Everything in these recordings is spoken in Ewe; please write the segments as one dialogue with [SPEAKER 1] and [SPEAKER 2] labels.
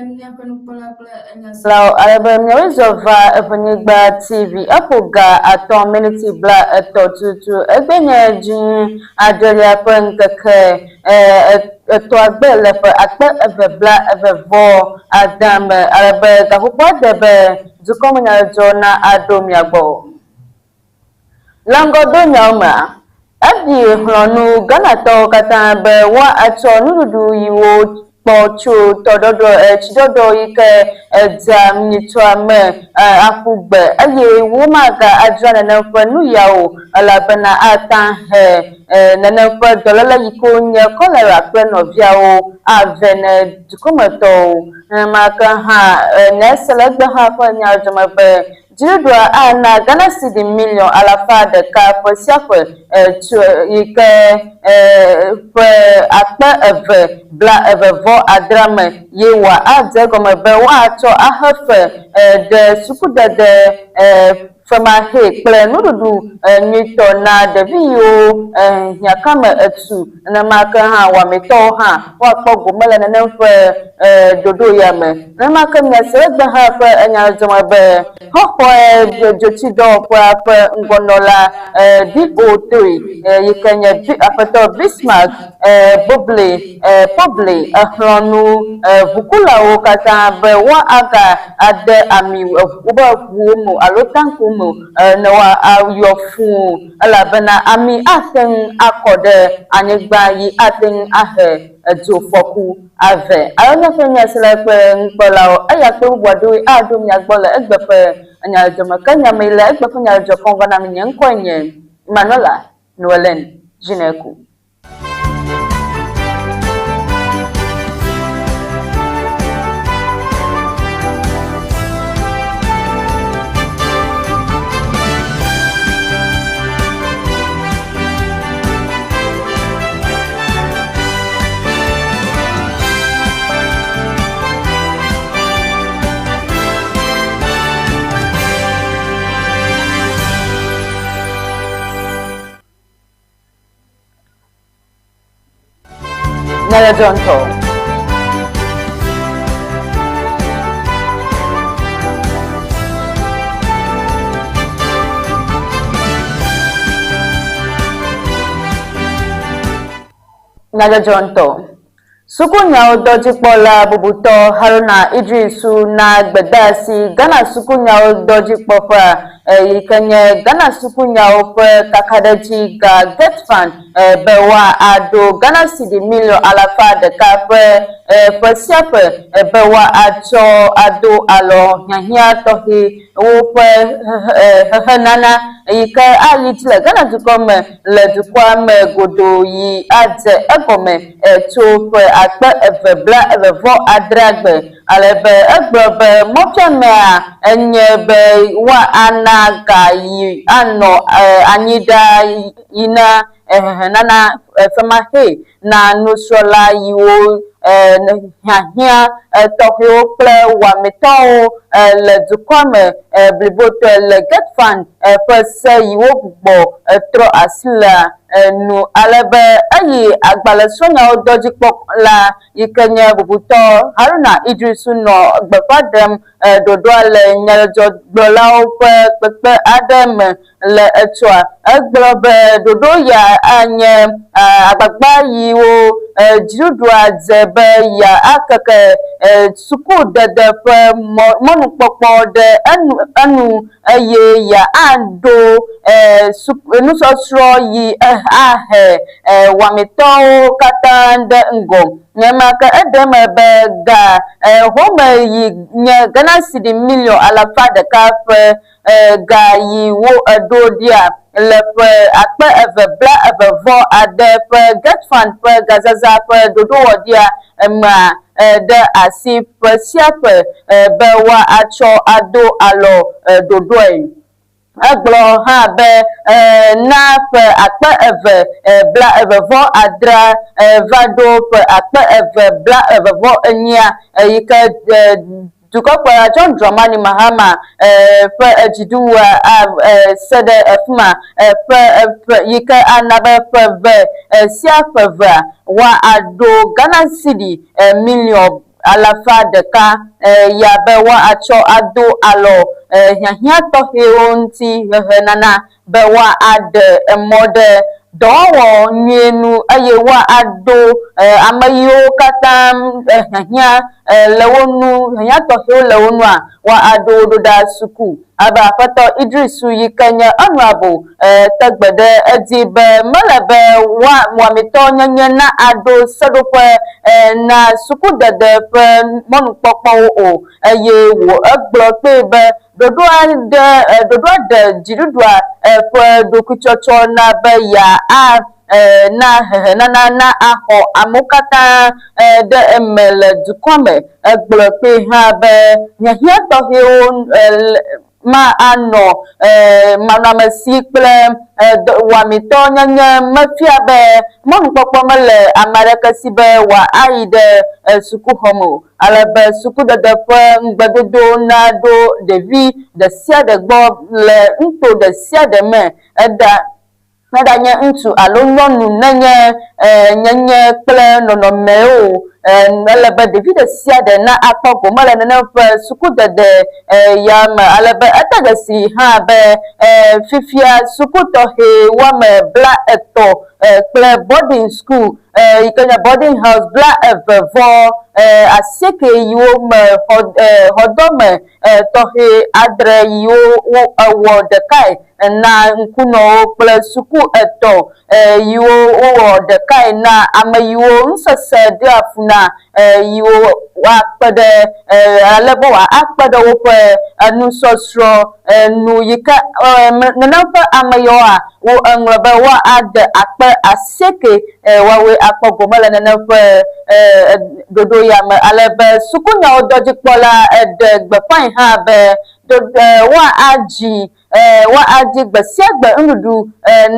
[SPEAKER 1] míaƒe nukpɔla kple
[SPEAKER 2] enyaselawo ale be miawoe zɔ va Eʋenyigba TV. Eƒo ga atɔ̃ miniti bla etɔ̃ tutu. Egbe nye dzinyi adrelia ƒe ŋkeke etɔ̃a gbe le ƒe akpe eve bla eve vɔ adea me ale be gaƒoƒoa de be dukɔmenyadzɔdzɔ na aɖo mia gbɔ. Le ŋgɔdonyawo mea, FDA xlɔ̃ nu Ghanatɔwo katã be woatsɔ nuɖuɖu yi wokpɔ tso tɔɖɔɖɔ, tsiɖɔɖɔ yi ke dzea nyitsɔa me aƒu gbe eye womaga adzra nenem ƒe nu ya o elabena ata he nenem ƒe dɔléle yi ke nye kɔlera kple nɔviawo avɛ ne dukɔmetɔwo. Nenema ke hã nya sia le egbe hã ƒe nyadzɔme be Dziɖuɖua ana Ghana cedi miliɔn alafa ɖeka ƒe sia ƒe tso yi ke ƒe 2026 me ye wòadze egɔme be woatsɔ axe fe ɖe sukudede femaxee kple nuɖuɖu nyuitɔ na ɖevi yiwo hiãkame tu. Nenema ke hã wɔametɔwo hã woakpɔ gome le nenem ƒe ɖoɖo ya me. Nenema ke miase egbe hã ƒe nyadzɔdzɔme be xɔxɔe dzotsidɔwɔƒea ƒe ŋgɔnɔla DO Toy yi ke nye Aƒetɔ Bismarck Boble Poble exlɔ̃ nu ʋukulawo katã be woaga ade ami woƒe ʋuwo me alo taŋkiwo me ne woayɔ fũu elabena ami ate ŋu akɔ ɖe anyigba yi ate ŋu ahe dzofɔku ave. Alo míaƒe nyaselawo kple nukpɔlawo, eya kple bubu aɖewoe aɖo mia gbɔ le egbe ƒe nyadzɔdzɔ me. Ke nya mee le egbe ƒe nyadzɔdzɔ kɔm va na mi. Nye ŋkɔe nye Manuela Noelen Dzineku. Nyadzɔdzɔ. Nyadzɔdzɔ ŋutɔ. Sukunyawo dɔdzikpɔla bubutɔ Haruna Iddrisu na gbedeasi Ghana Sukunyawo Dɔdzikpɔƒea yi ke nye Ghana Sukunyawo ƒe Kakaɖedzi Ga GetFund be woaɖo Ghana cedi miliɔn alafa ɖeka ƒe ƒe sia ƒe be woatsɔ ado alɔ hiahiã tɔxɛ woƒe hehenana yi ke ayi dzi le Ghana dukɔ me le dukɔa me godoo yi adze egɔme tso ƒe 2026 gbe. Ale be egblɔ be mɔfiamea enye be woana ga yi anɔ anyi ɖaa yi na hehenana femaxee na nusrɔ̃la yiwo hiahiã tɔxɛwo kple wɔametɔwo le dukɔa me blibotɔe le GetFund ƒe se yiwo gbugbɔ trɔ asi lea nu ale be eyi agbalẽsrɔ̃nyawo dɔdzikpɔla yi ke nye bubutɔ Haruna Iddrisu nɔ gbeƒã ɖem ɖoɖoa le nyadzɔdzɔgblɔlawo ƒe kpekpe aɖe me Le etsɔa, egblɔ be ɖoɖo ya anye agbagba yiwo dziɖuɖua dze be yeakeke sukudede ƒe mɔnukpɔkpɔ ɖe enu eye yeaɖo nusɔsrɔ̃ yi ahe wɔametɔwo katã ɖe ŋgɔ. Nenema ke eɖe eme be ga home yi nye Ghana cedi miliɔn alafa ɖeka ƒe ga yi wo eɖo ɖia le ƒe 2026 ƒe GetFund ƒe gazaza ƒe ɖoɖowɔɖia mea ɖe asi ƒe sia ƒe be woatsɔ ado alɔ ɖoɖoe. Egblɔ hã be na ƒe 2026 va ɖo ƒe 2024 yi ke dukɔkplɔla John Dramani Mahama ƒe dziɖuwua se ɖe afi ma ƒe ƒe yi ke ana be ƒe eve sia ƒe evea woaɖo Ghana cedi miliɔn alafa ɖeka ya be woatsɔ ado alɔ hiahiã tɔxɛwo ŋuti hehenana be woaɖe emɔ ɖe dɔwɔwɔ nyuie nu eye woaɖo ame yiwo katã hiahiã le wo nu, hiahiã tɔxɛwo le wo nua, woaɖo wo ɖo ɖa suku. Abe Aƒetɔ Idrisu yi ke nye Honourable te gbe ɖe edzi be mele be woa wɔametɔ nyenye na aɖo seɖoƒe na sukudede ƒe mɔnukpɔkpɔwo o eye wò egblɔ kpee be Ɖoɖoa ɖe ɖoɖoa ɖe dziɖuɖua ƒe ɖokuitsɔtsɔ na be yeana hehenana na axɔ amewo katã ɖe eme le dukɔa me. Egblɔ kpee hã be hiahiã tɔxɛwo ma anɔ manɔamesi kple wɔamitɔnyenye mefia be mɔnukpɔkpɔ mele ame aɖeke si be wòayi ɖe sukuxɔ me o. Ale be sukudede ƒe ŋugbedodo naɖo ɖevi ɖe sia ɖe gbɔ le nuto ɖe sia ɖe me, eɖa, eɖanye ŋutsu alo nyɔnu nenye nyenye kple nɔnɔmee o. Ele be ɖevi ɖe sia ɖe na akpɔ gome le nenem ƒe sukudede ya me. Ale be ede dzesi hã be fifia suku tɔxɛ woame 30 kple boarding school yi ke nye boarding house 28 yiwo me xɔ xɔdɔme tɔxɛ adre yiwo wo ewɔ ɖekae na ŋkunɔwo kple suku etɔ̃ yiwo wowɔ ɖekae na ame yiwo nusese ɖea fu na yiwo woakpe ɖe ale be wòakpe ɖe woƒe nusɔsrɔ̃ nu yi ke nenem ƒe ame yawoa, wo eŋlɔ be woade 800 woawoe akpɔ gome le nenem ƒe ɖoɖo ya me. Ale be sukunyawo dɔdzikpɔla ɖe gbeƒãe hã be woadzi Woadi gbe sia gbe nuɖuɖu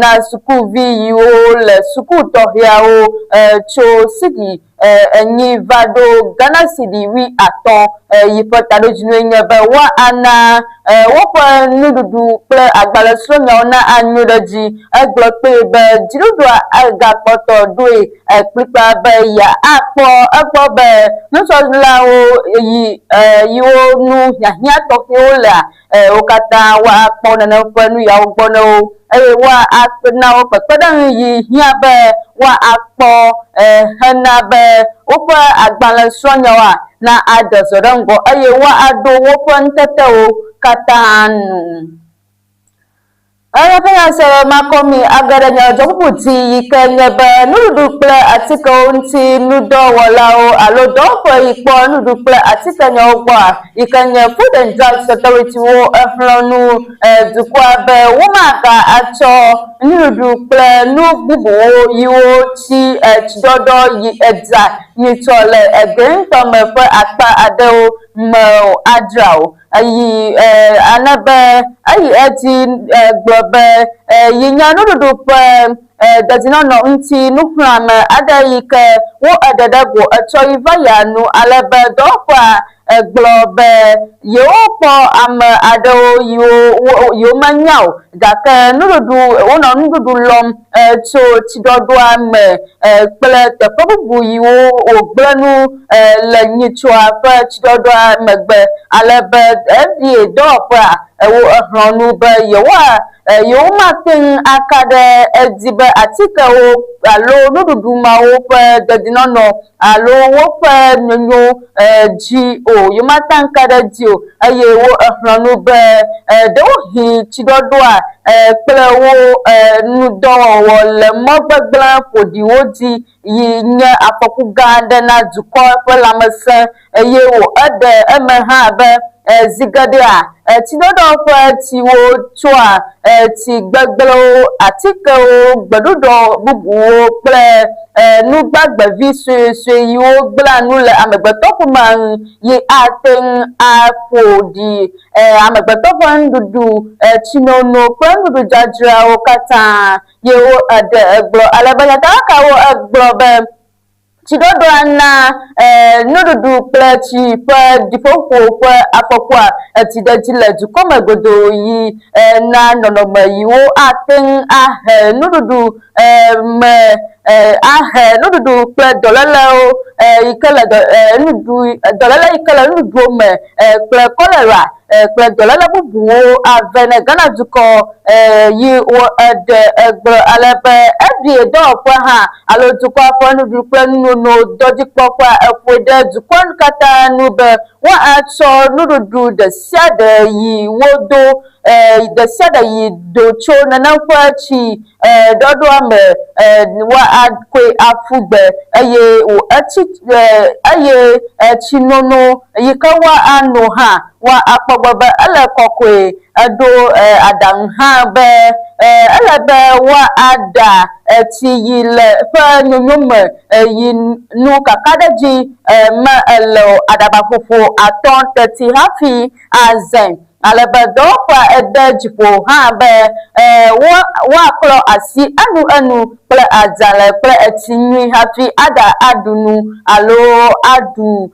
[SPEAKER 2] na sukuvi yiwo le suku tɔxɛawo tso sidi enyi va ɖo Ghana sidi 50 yi ƒe taɖodzinue nye be woana woƒe nuɖuɖu kple agbalẽsrɔ̃nyawo na anyo ɖe edzi. Egblɔ kpee be dziɖuɖua gakpɔtɔ ɖoe kplikpaa be yeakpɔ egbɔ be nusrɔ̃lawo yiwo nu hiahiã tɔxɛwo lea Wo katã woakpɔ nenem ƒe nu yawo gbɔ ne wo, eye woana wo kpekpeɖeŋu yi hiã be woakpɔ hena be woƒe agbalẽsrɔ̃nyawoa na aɖe zɔ ɖe ŋgɔ eye woaɖo woƒe ŋutetewo katã nu. Eya ƒe nya se makɔ mi age ɖe nye dzɔbubu dzi yi ke nye be nuɖuɖu kple atikewo ŋuti nudɔwɔlawo alo dɔwɔƒe yi kpɔ nuɖuɖu kple atikenyawo gbɔa yi ke nye Food and Drugs Authority wo exlɔ̃ nu dukɔa be womaga atsɔ nuɖuɖu kple nu bubuwo yiwo tsi tsiɖɔɖɔ yi edza nyuitɔ le ege ŋutɔ me ƒe akpa aɖewo me o adzra o. Eyi ale be eyi edzi gblɔ be yi nye nuɖuɖu ƒe dedinɔnɔ ŋuti nuxlɔ̃ame aɖe yi ke wo eɖe ɖe go etsɔ yi va yia nu ale be dɔwɔƒea gblɔ be yewokpɔ ame aɖewo yiwo yewomenya o gake nuɖuɖu wonɔ nuɖuɖu lɔm tso tsiɖɔɖɔa me kple teƒe bubu yiwo wògblẽ nu le nyitsɔa ƒe tsiɖɔɖɔa megbe ale be FDA dɔwɔƒea wo exlɔ̃ nu be yewoa yewomate ŋu aka ɖe edzi be atikewo alo nuɖuɖu mawo ƒe dedinɔnɔ alo woƒe nyonyo dzi o, yewomate ŋu aka ɖe edzi o eye wo exlɔ̃ nu be ɖewohĩ tsiɖɔɖɔa kple wo ŋudɔwɔwɔ le mɔ gbegblẽ ƒoɖiwo dzi yi nye afɔku gã aɖe na dukɔ ƒe lãmesẽ eye wo eɖe eme hã be zi geɖea tsiɖɔɖɔ ƒe tsiwo tsoa tsi gbegblẽwo, atikewo, gbeɖuɖɔ bubuwo kple nugbagbevi suesue yiwo gblẽa nu le amegbetɔƒomea ŋu yi ate ŋu aƒo ɖi amegbetɔ ƒe nuɖuɖu, tsinono kple nuɖuɖudzadzrawo katã ye wo eɖe egblɔ ale be nyatakakawo egblɔ be tsiɖɔɖɔa na nuɖuɖu kple tsi ƒe ɖiƒoƒo ƒe afɔkua etsi ɖe edzi le dukɔ me godoo yi na nɔnɔme yiwo ate ŋu ahe nuɖuɖu me. ahe nuɖuɖu kple dɔlélewo yi ke le nuɖuɖu dɔléle yi ke le nuɖuɖuwo me kple kɔlera kple dɔléle bubuwo ave ne Ghana dukɔ yi wo eɖe egblɔ ale be FDA dɔwɔƒe hã alo dukɔa ƒe nuɖuɖu kple nunono dɔdzikpɔƒea eƒoe ɖe dukɔa katã nu be woatsɔ nuɖuɖu ɖe sia ɖe yi wodo ɖe sia ɖe yi do tso nenem ƒe tsi ɖɔɖɔa me woakɔe aƒu gbe eye etsi eye tsinono yi ke woano hã woakpɔ gbɔ be ele kɔkɔe. Eɖo aɖaŋu hã be ele be woaɖa tsi yi le ƒe nyonyome yi nu kakaɖedzi me ele o aɖabaƒoƒo atɔ̃ teti hafi azãe. Ale be dɔwɔƒea ede dzi ƒo hã be woaklɔ asi enuenu kple adzalẽ kple etsi nyui hafi aɖa aɖu nu alo aɖu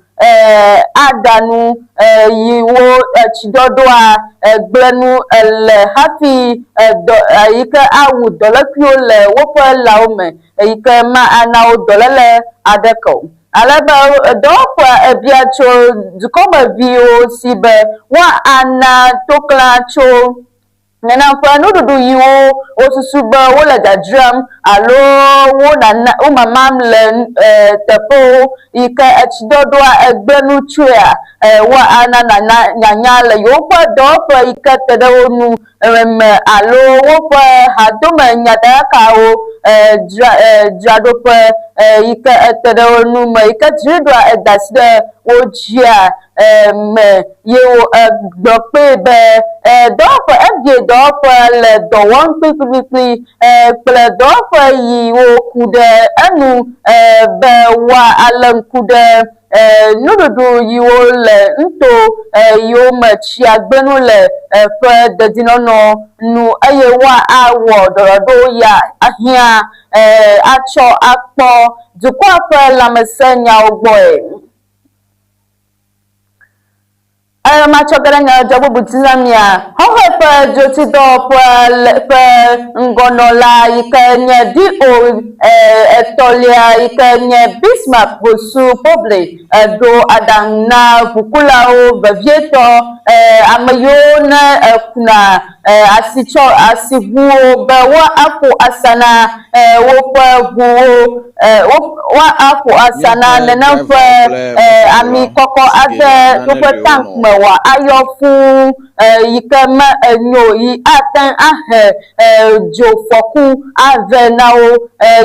[SPEAKER 2] aɖa nu yi wo tsiɖɔɖɔa gblẽ nu le hafi dɔ yi ke awu dɔlékuiwo le woƒe lãwo me yi ke ma ana wo dɔléle aɖeke o. Ale be dɔwɔƒea ebia tso dukɔmeviwo si be woana toklã tso nenem ƒe nuɖuɖu yiwo wosusu be wole dzadzram alo wonana womamam le teƒewo yi ke etsiɖɔɖɔa egblẽ nu tsoea, woana nana nyanya le yewoƒe dɔwɔƒe yi ke te ɖe wo nu me alo woƒe hadome nyatakakawo dzra dzraɖoƒe yi ke ete ɖe wo nu me yi ke dziɖuɖua eda asi ɖe wo dzia me ye wo gblɔ kpee be dɔwɔƒe FDA dɔwɔƒe le dɔ wɔm kplikplikpli kple dɔwɔƒe yiwo ku ɖe enu be woalé ŋku ɖe Nuɖuɖu yiwo le nuto yiwo me tsia gblẽ nu le ƒe dedinɔnɔ nu eye woawɔ ɖɔɖɔɖo ya hiã atsɔ akpɔ dukɔa ƒe lãmesẽnyawo gbɔe. Eye matsɔ ge ɖe nyadzɔdzɔ bubu dzi na mia. Xɔxɔe ƒe dzotsidɔwɔƒea le ƒe ŋgɔnɔla yi ke nye DO etɔ̃lia yi ke nye Bismarck Bosu Poble ɖo aɖaŋu na ʋukulawo vevietɔ ame yiwo ne kuna asitsɔ asiʋuwo be woaƒo asa na woƒe ʋuwo woaƒo asa na
[SPEAKER 1] Míaƒe
[SPEAKER 2] nenem ƒe
[SPEAKER 1] drivawo kple
[SPEAKER 2] ami
[SPEAKER 1] mɔzɔla
[SPEAKER 2] kɔkɔ
[SPEAKER 1] si
[SPEAKER 2] ade
[SPEAKER 1] geɖe
[SPEAKER 2] woƒe
[SPEAKER 1] nane
[SPEAKER 2] tank
[SPEAKER 1] wonɔ
[SPEAKER 2] me wòayɔ fũu yi ke me enyo yi ate ŋu ahe dzofɔku avɛ na wo.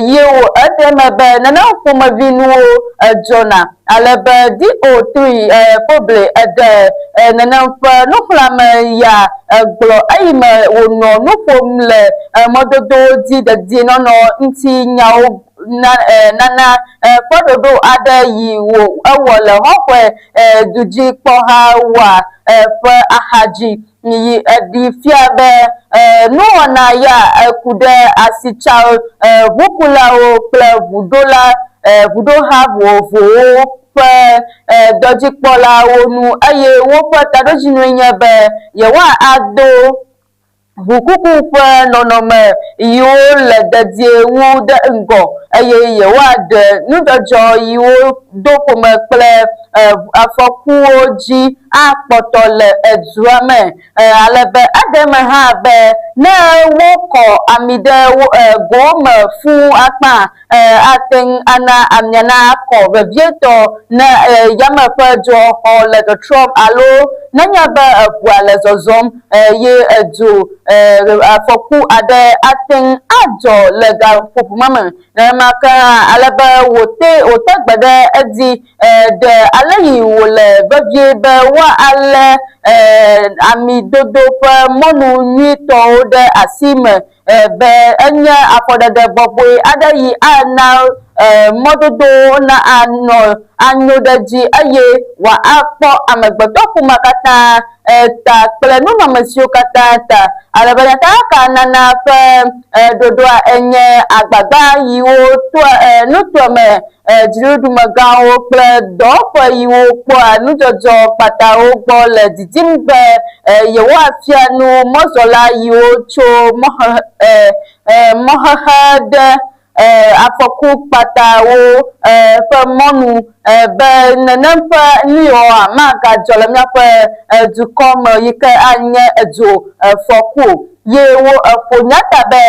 [SPEAKER 2] Ye wo eɖe eme be nenem ƒomevi nuwo dzɔna ale be DO3 Poble eɖe nenem ƒe nuxlɔ̃ame ya gblɔ eyime wònɔ nu ƒom le mɔdodowo dzi dedienɔnɔ ŋuti nyawo na nana ƒe ɖoɖo aɖe yi wò ewɔ le Hɔxɔe Dudzikpɔha wɔa ƒe axadzi yi eɖi fia be nuwɔna ya ku ɖe asitsa ʋukulawo kple ʋuɖola ʋuɖoha vovovowo ƒe dɔdzikpɔlawo nu eye woƒe taɖodzinue nye be yewoado ʋukuku ƒe nɔnɔme yiwo le dedie wu ɖe ŋgɔ eye yewoaɖe nudzɔdzɔ yiwo do ƒome kple afɔkuwo dzi akpɔtɔ le dua me. Ale be eɖe eme hã be ne wokɔ ami ɖe gowo me fũu akpa, ate ŋu ana amia nakɔ, vevietɔ ne yame ƒe dzoxɔxɔ le tɔtrɔm alo nenye be eʋua le zɔzɔm eye edzo afɔku aɖe ate ŋu adzɔ le gaƒoƒo ma me. Nenema ke hã ale be wòte wòte gbe ɖe edzi ɖe ale yi wòle vevie be woalé amidodo ƒe mɔnu nyuitɔwo ɖe asi me be enye afɔɖeɖe bɔbɔe aɖe yi ana mɔdodowo na anɔ anyo ɖe edzi eye wòakpɔ amegbetɔƒomea katã ta kple nunɔamesiwo katã ta. Ale be nyatakaka nana ƒe ɖoɖoa enye agbagba yiwo toa nutoa me dziɖuɖumegãwo kple dɔwɔƒe yiwo kpɔa nudzɔdzɔ kpatawo gbɔ le didim be yewoafia nu mɔzɔla yiwo tso mɔxexe ɖe afɔku kpatawo ƒe mɔnu be nenem ƒe nuyiwoa magadzɔ le míaƒe dukɔ me yi ke anye edzo fɔku o. Ye wo ƒo nya ta be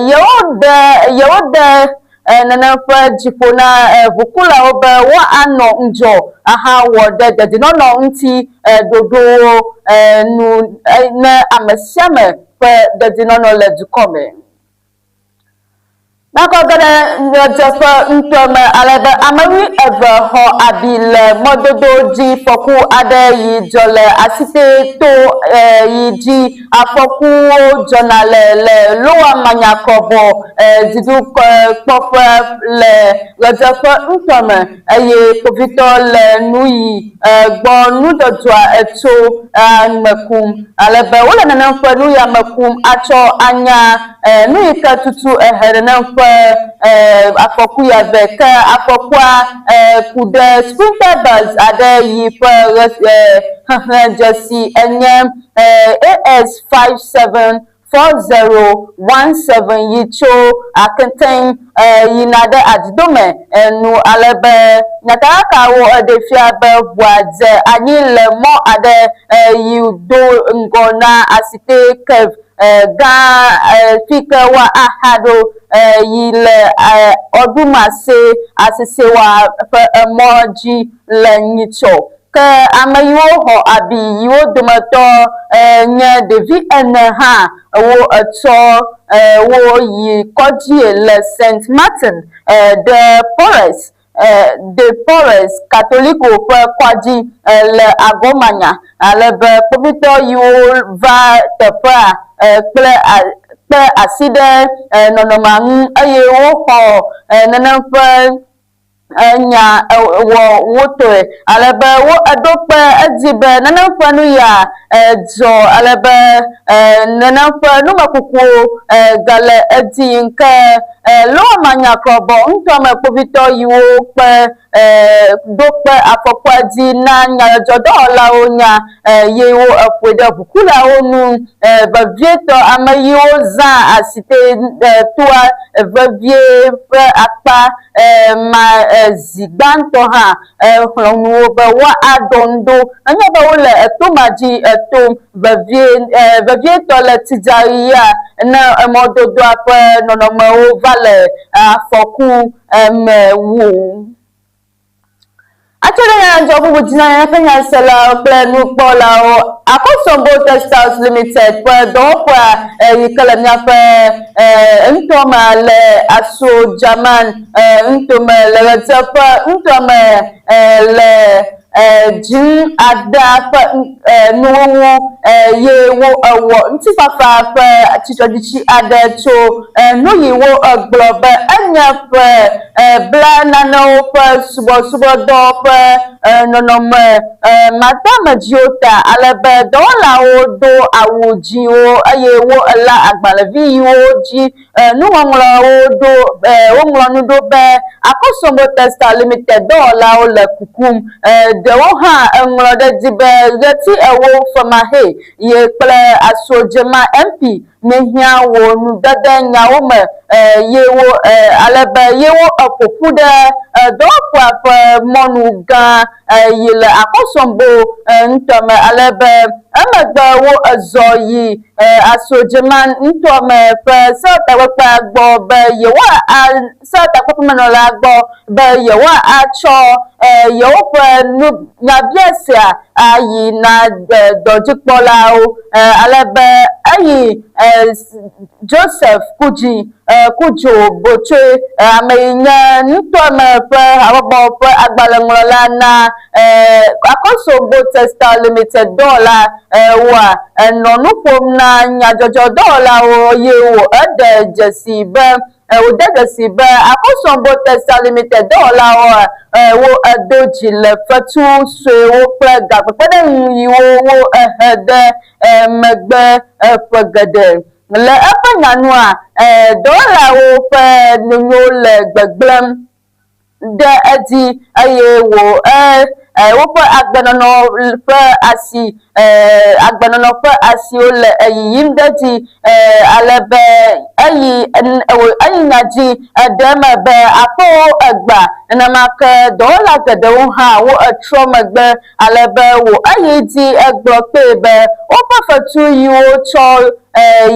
[SPEAKER 2] yewo de yewo de nenem ƒe dzi ƒo na ʋukulawo be woanɔ ŋudzɔ ahawɔ ɖe dedienɔnɔ ŋuti ɖoɖowo nu ne ame sia ame ƒe dedienɔnɔ le dukɔ me. Nakɔ ge ɖe ɣedzeƒe ŋutɔ me ale be ame wuieve xɔ abi le mɔdodo dzi fɔku aɖe yi dzɔ le asite to yi dzi afɔkuwo dzɔna le le Lower Manyakɔbɔ dziɖukpɔƒe le ɣedzeƒe ŋutɔ me eye kpovitɔ le nu yi gbɔ nudzɔdzɔa etso me kum ale be wole nenem ƒe nu ya me kum atsɔ anya Nu yi ke tutu ehe nenem ƒe afɔku ya vɛ ke afɔkua ku ɖe Sprinter bus aɖe yi ƒe xexlẽdzesi enye AS 574017 yi tso Akenten yina ɖe Adidome nu ale be nyatakakawo ɖee fia be ʋua dze anyi le mɔ aɖe yi do ŋgɔ na Asite Curve gã fi ke woa axa ɖo yi le Ɔdumase Asesewa ƒe emɔ dzi le nyitsɔ. Ke ame yiwo xɔ abi yiwo dometɔ nye ɖevi ene hã wo etsɔ wo yi kɔdzie le Saint Martin de Porres De Porres Katoliko ƒe kɔadzi le Agomanya, ale be kpovitɔ yiwo va teƒea kple kpe asi ɖe nɔnɔmea ŋu eye woxɔ nenem ƒe nya wɔ wo tɔe, ale be wo eɖo kpe edzi be nenem ƒe nu ya dzɔ, ale be nenem ƒe numekukuwo gale edzi yim ke Loa manyakrɔbɔ ŋutɔ me kpovitɔ yiwo kpe ɖo kpe afɔkua dzi na nyadzɔdzɔdɔwɔlawo nya ye wo eƒoe ɖe ʋukulawo nu, vevietɔ ame yiwo zãa asite toa vevie ƒe akpa ma zi gbãtɔ hã xlɔ̃ nu wo be woaɖɔ ŋu ɖo nenye be wole eto ma dzi tom vevie, vevietɔ le tsidzaɣia ne mɔdodoa ƒe nɔnɔmewo va le afɔku me wu. Atsɔ ɖe nyadzɔ bubu dzi na míaƒe nyaselawo kple nukpɔlawo, Akosombo Textiles Limited ƒe dɔwɔƒea yi ke le míaƒe ŋutɔme le Aso German ŋutome le ɣedzeƒe ŋutɔme le Dzi adea ƒe nuwuwu ye wo ewɔ ŋutifafa ƒe tsitretsitsi aɖe tso nuyi wo gblɔ be enye ƒe bla nanewo ƒe subɔsubɔdɔ ƒe nɔnɔme madeamedziwo ta, ale be dɔwɔlawo do awu dzĩwo eye wo lé agbalẽvi yiwo dzi Nuŋɔŋlɔawo ɖo woŋlɔ nu ɖo be Akosombo Textile Limited dɔwɔlawo le kukum. Ɖewo hã ŋlɔ ɖe edzi be ɣleti ewo femaxee ye kple Asuodzema MP míehiã wò nudede nyawo me ye wo ale be ye wo ƒo ƒu ɖe dɔwɔƒea ƒe mɔnu gã yi le Akosombo ŋutɔ me ale be emegbe wo zɔ yi Asuodzema ŋutɔ me ƒe sewotakpekpea gbɔ be yewoa sewotakpekpemenɔla gbɔ be yewoatsɔ yewoƒe nu nyabiasea ayi na dɔdzikpɔlawo ale be eyi Joseph Kudzi Kudzo Botsoe ame yi nye nutoa me ƒe habɔbɔ ƒe agbalẽŋlɔla na Akosombo Textile Limited dɔwɔla woa enɔ nu ƒom na nyadzɔdzɔdɔwɔlawo ye wo eɖe dzesi be wòde dzesi be Akosombo Textile Limited dɔwɔlawo wo edo dzi le fetu suewo kple gakpekpeɖeŋu yiwo wo ehe de megbe ƒe geɖe. Le eƒe nya nua, dɔwɔlawo ƒe nyonyo le gbegblẽm ɖe edzi eye wò woƒe agbenɔnɔ ƒe asi Agbenɔnɔ ƒe asiwo le yiyim ɖe edzi ale be eyi eyi nya dzi eɖe eme be aƒewo egba nenema ke dɔwɔla geɖewo hã wo etrɔ megbe ale be wò eyi dzi egblɔ kpee be woƒe fetu yiwo tsɔ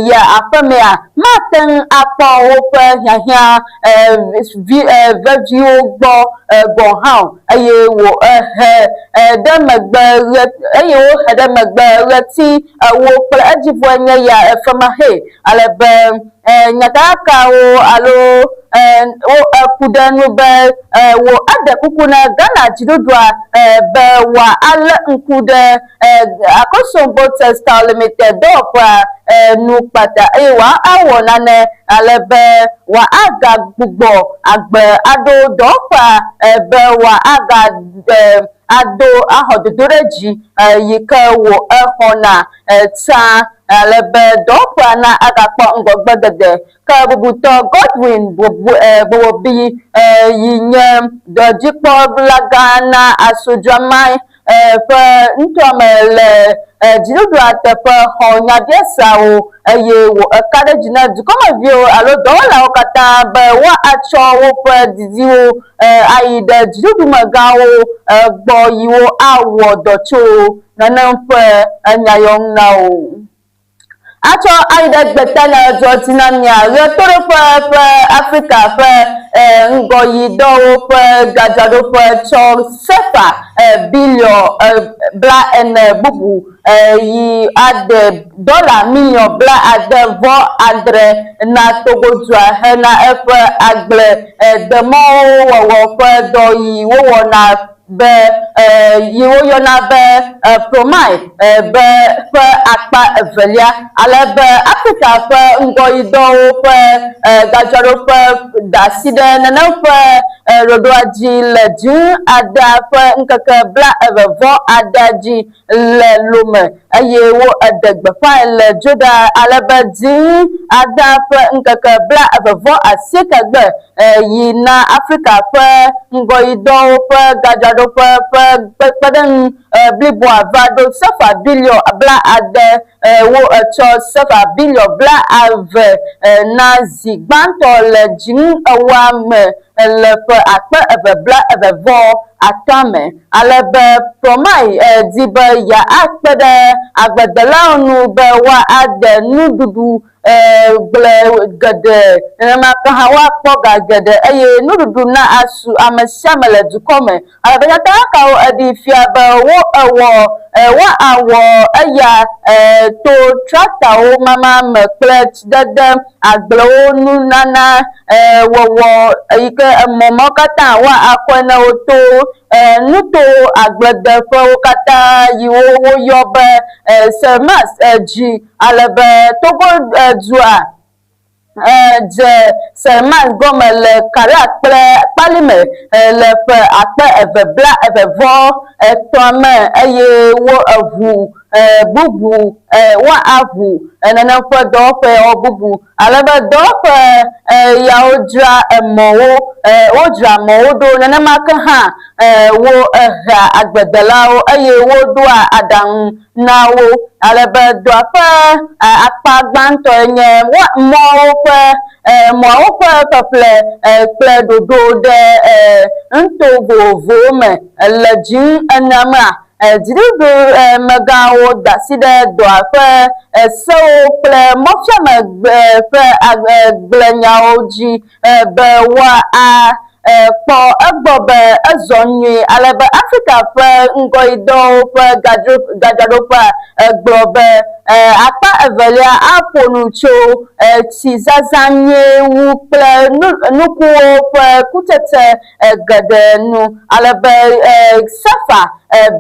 [SPEAKER 2] yia aƒemea mate ŋu akpɔ woƒe hiahiã vi veviwo gbɔ gɔ̃ hã o eye wò ehe ɖe megbe eye wohe ɖe megbe ɣleti ewo kple edzivɔe nye ya femaxee ale be nyatakakawo alo wo eku ɖe enu be wò eɖe kuku na Ghana dziɖuɖua be wòa alé ŋku ɖe Akosombo Textile Limited dɔwɔƒea nu kpata eye wòa awɔ nane ale be wòa agagbugbɔ agbe aɖo dɔwɔƒea be wòa aga ado axɔ dodoɖedzi yi ke wò exɔna tsã ale be dɔwɔƒea na agakpɔ ŋgɔgbedede. Ke bubutɔ Godwin Bowobi yi nye dɔdzikpɔlagã na Asudramae ƒe nutoa me le dziɖuɖua teƒe xɔ nyabiaseawo eye wò eka ɖe edzi na dukɔmeviwo alo dɔwɔlawo katã be woatsɔ woƒe didiwo ayi ɖe dziɖuɖumegãwo gbɔ yi wo awɔ dɔ tso nenem ƒe nya yɔ ŋu na wo. Atsɔ ayi ɖe gbetanyadzɔ dzi na mia Ɣetoɖoƒe ƒe Afrika ƒe ŋgɔyidɔwo ƒe gadzraɖoƒe tsɔ sefa biliɔn 40 bubu yi ade dɔla miliɔn 76 na Togo dua hena eƒe agbledemɔwo wɔwɔ ƒe dɔ yi wowɔna be yi woyɔna be Promai be ƒe akpa evelia, ale be Afrika ƒe ŋgɔyidɔwo ƒe gadzraɖoƒe da asi ɖe nenem ƒe ɖoɖoa dzi le June adea ƒe ŋkeke 29 dzi le Lome eye wo eɖe gbeƒãe le Dzoɖa ale be June adea ƒe ŋkeke 28 gbe yi na Afrika ƒe ŋgɔyidɔwo ƒe gadzraɖoƒe ƒe kpekpeɖeŋu bliboa va ɖo sefa biliɔn 70. Wo etsɔ sefa biliɔn 20 na zi gbãtɔ le dzinu ewoa me le ƒe 2023 me. Ale be Promai di be yeakpe ɖe agbledelawo ŋu be woade nuɖuɖu gble geɖe, nenema ke hã woakpɔ ga geɖe eye nuɖuɖu na asu ame sia ame le dukɔ me. Ale be nyatakakawo eɖee fia be wo ewɔ woawɔ eya to traktawo mama me kple tsidede agblewo nunana wɔwɔ yi ke emɔ mawo katã woakɔe ne woto nuto agbledeƒewo katã yiwo woyɔ be Sermas dzi ale be Togo dua dze Sermas gɔme le Kara kple Kpalime le ƒe 2023 me eye wo eʋu bubu woaʋu nenem ƒe dɔwɔƒewo bubu ale be dɔwɔƒe yawo dzra emɔwo wodzra mɔwo ɖo nenema ke hã wo ehea agbledelawo eye woɖoa aɖaŋu na wo ale be dɔa ƒe akpa gbãtɔe nye mɔwo ƒe mɔawo ƒe ƒeƒle kple ɖoɖo ɖe nuto vovovowo me le dzinu enea mea, dziɖuɖumegãwo da asi ɖe dɔa ƒe sewo kple mɔfiame ƒe gblẽnyawo dzi be woa kpɔ egbɔ be ezɔ nyuie ale be Afrika ƒe ŋgɔyidɔwo ƒe gadzraɖoƒea gblɔ be akpa evelia aƒo nu tso tsi zazã nyuie wu kple nukuwo ƒe kutsetse geɖe nu ale be sefa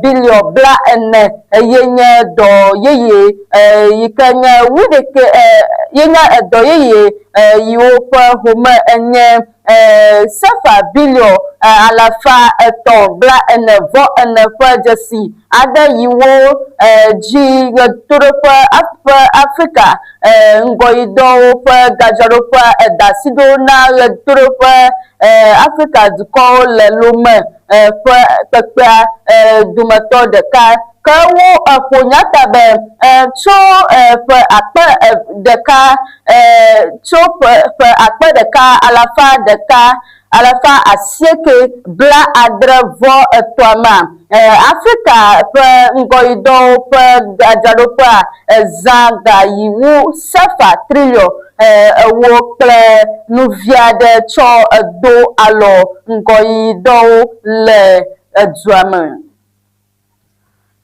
[SPEAKER 2] biliɔn 40 ye nye dɔ yeye yi ke nye wuiɖekɛ ye nye dɔ yeye yiwo ƒe home enye sefa biliɔn 344 ƒe dzesi aɖe yiwo dzi ɣetoɖoƒe ƒe Afrika ŋgɔyidɔwo ƒe gadzraɖoƒea eda asi ɖo na ɣetoɖoƒe Afrika dukɔwo le Lome ƒe kpekpea dometɔ ɖeka. Ke wo ƒo nya ta be tso ƒe akpe ɖeka tso ƒe akpe ɖeka alafa ɖeka 869 mea, Afrika ƒe ŋgɔyidɔwo ƒe gadzraɖoƒea zã ga yi wu sefa triliɔn ewo kple nu vi aɖe tsɔ do alɔ ŋgɔyiyidɔwo le dua me.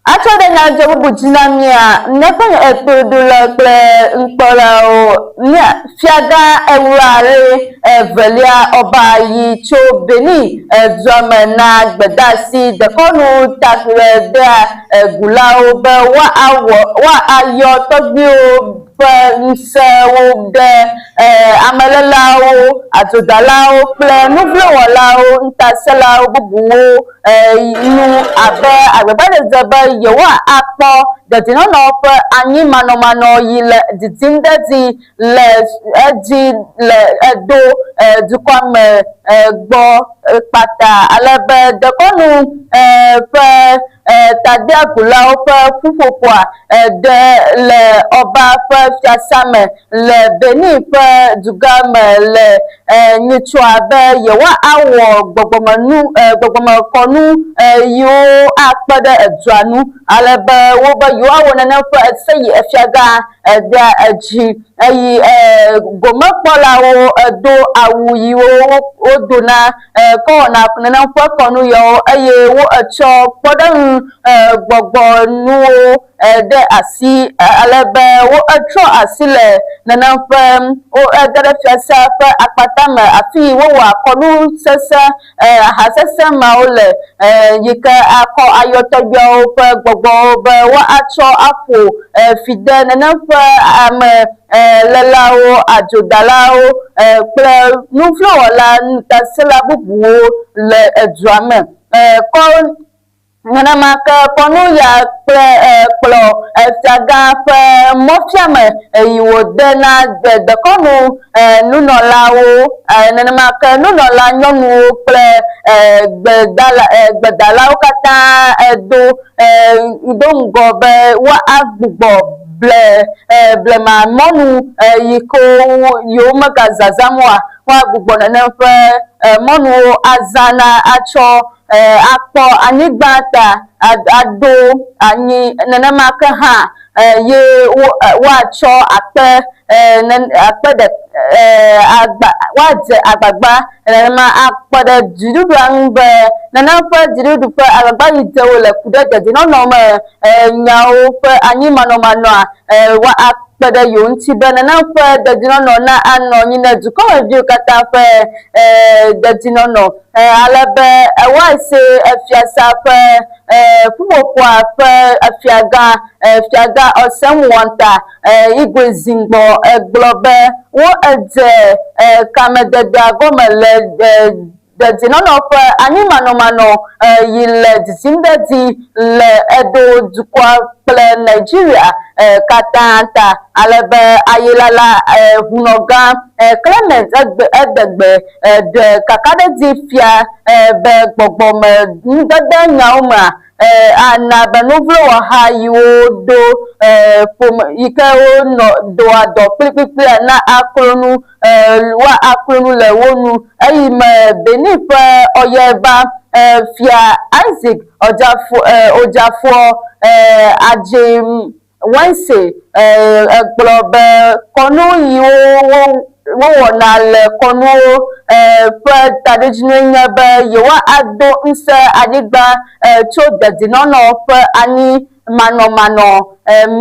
[SPEAKER 2] Atsɔ ɖe nyadzɔ bubu dzi na mía, míaƒe etoɖola kple nukpɔlawo. Mía Fiagã Ewurare Evelia Oba yi tso Benin dua me na gbedeasi dekɔnu takpedea gulawo be woawɔ woayɔ tɔgbuiwo ƒe ŋusẽwo ɖe amelélawo, adzodalawo kple nuvlowɔlawo, ŋutasẽlawo bubuwo nu abe agbagbadzedze be yewoakpɔ dedienɔnɔ ƒe anyimanɔmanɔ yi le didim ɖe edzi le edzi le Edo dukɔa me gbɔ kpata ale be dekɔnu ƒe tadeagulawo ƒe ƒuƒoƒoa ɖe le Oba ƒe fiasã me le Benin ƒe dugã me le nyitsɔa be yewoawɔ gbɔgbɔmenu gbɔgbɔmekɔnu yiwo akpe ɖe edua ŋu ale be wobe yewoawɔ nane ƒe ese yi efiagã dea edzi eye gomekpɔlawo do awu yiwo wodona kɔ wɔna nenem ƒe kɔnu yawo eye wotsɔ kpɔɖeŋu gbɔgbɔnuwo ɖe asi ale be wotrɔ asi le nenem ƒe woge ɖe fiasea ƒe akpata me afi yi wowɔa kɔnu sesẽ aha sesẽ mawo le yi ke akɔ ayɔ tɔgbuiawo ƒe gbɔgbɔwo be woatsɔ aƒo fi de nenem ƒe ame lélawo, adzodalawo kple nuvlowɔla ŋutasẽla bubuwo le dua me. Kɔ Nenema ke kɔnu ya kple kplɔ fiagã ƒe mɔfiame yi wòde na dekɔnu nunɔlawo, nenema ke nunɔla nyɔnuwo kple gbedala gbedalawo katã do do ŋgɔ be woagbugbɔ ble blema mɔnu yi ke yewo megazazãm oa, woagbugbɔ nenem ƒe mɔnuwo azã na atsɔ akpɔ anyigba ta aɖo anyi nenema ke hã ye woatsɔ akpe akpe ɖe agba woadze agbagba nenema akpɔ ɖe dziɖuɖua ŋu be nenem ƒe dziɖuɖu ƒe agbagba yi dze wole ku ɖe dedienɔnɔ me nyawo ƒe anyimanɔmanɔa woakpe ɖe yewo ŋuti be nenem ƒe dedienɔnɔ na anɔ anyi ne dukɔmeviwo katã ƒe dedienɔnɔ. Ale be Ewaise fiasa ƒe ƒuƒoƒoa ƒe fiagã, Fiagã Osemwonta Igwe Zingbo gblɔ be woedze kamededea gɔme le dedienɔnɔ ƒe anyimanɔmanɔ yi le didim ɖe edzi le Edo dukɔa kple Nigeria katã ta ale be ayelala ʋunɔgã Clement Edegbe ɖe kakaɖedzi fia be gbɔgbɔme nudede nyawo mea ana be nuvlowɔha yiwo do ƒome yi ke wonɔ doa dɔ kplikplikplia na aklo nu woaklo nu le wo nu. Eyi me Benin ƒe ɔyɛba fia Isaac Odjafoɔ Adjei Wense gblɔ be kɔnu yiwo wowɔna le kɔnuwo ƒe taɖodzinue nye be yewoado ŋusẽ anyigba tso dedienɔnɔ ƒe anyimanɔmanɔ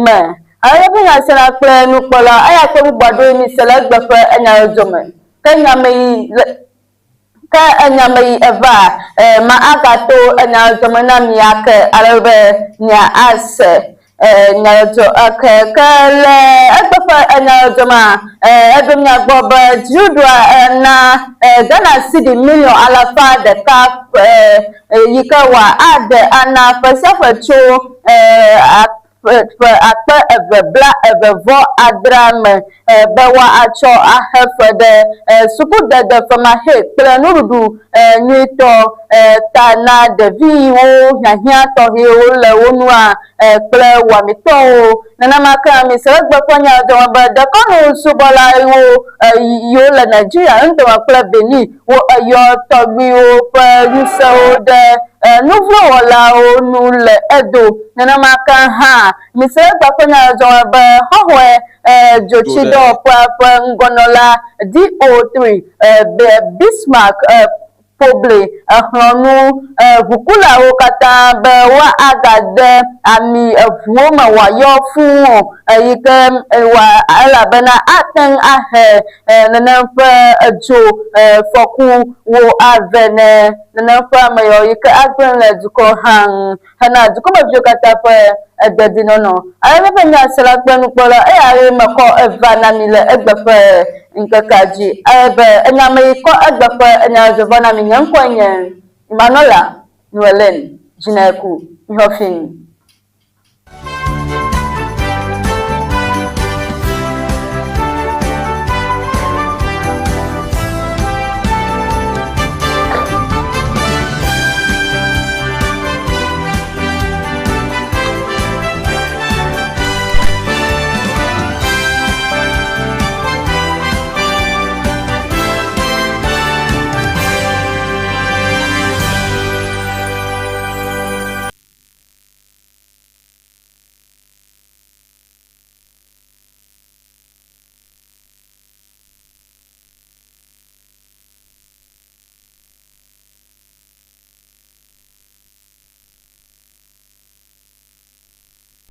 [SPEAKER 2] me. Ale be nyasela kple nukpɔla eya kple bubu aɖewoe mise le egbe ƒe enyadzɔdzɔ me. Ke nya me yi le ke enya me yi eva ma agato enyadzɔdzɔ me na mi ake ale be mia ase nyadzɔdzɔ ake. Ke le egbe ƒe enyadzɔdzɔ mea, eɖo mia gbɔ be dziɖuɖua na Ghana cedi miliɔn 100 yi ke wòa aɖe ana ƒe sia ƒe tso. Ƒe 2026 me be woatsɔ axe fe ɖe sukudede femaxee kple nuɖuɖu nyuitɔ ta na ɖevi yiwo hiahiã tɔxɛwo le wo nua kple wɔametɔwo. Nenema ke amisregbe ƒe nya dɔme be dekɔnu subɔla yiwo yiwo le Nigeria ŋutɔme kple Benin wo eyɔ tɔgbuiwo ƒe ŋusẽwo ɖe nuvlowɔlawo nu le Edo. Nenema ke hã misregbe ƒe nya dɔme be xɔxɔe dzotsidɔwɔƒea ƒe ŋgɔnɔla DO3 Bismarck Poble exlɔ̃ nu ʋukulawo katã be woagade ami ʋuwo me wòayɔ fũu o, yi ke wòa elabena ate ŋu ahe nenem ƒe dzo fɔkuwo avɛ ne nenem ƒe ame yawo yi ke agblẽ nu le dukɔ hã ŋu hena dukɔmeviwo katã ƒe dedinɔnɔ. Ale míaƒe nyasela kple nukpɔla eyae mekɔ eva na mi le egbe ƒe ŋkekea dzi. Ale be enya me yi kɔ egbe ƒe enya zɔ va na mi. Nye ŋkɔe nye Emmanuela Noeline Dzineku Mihɔfin.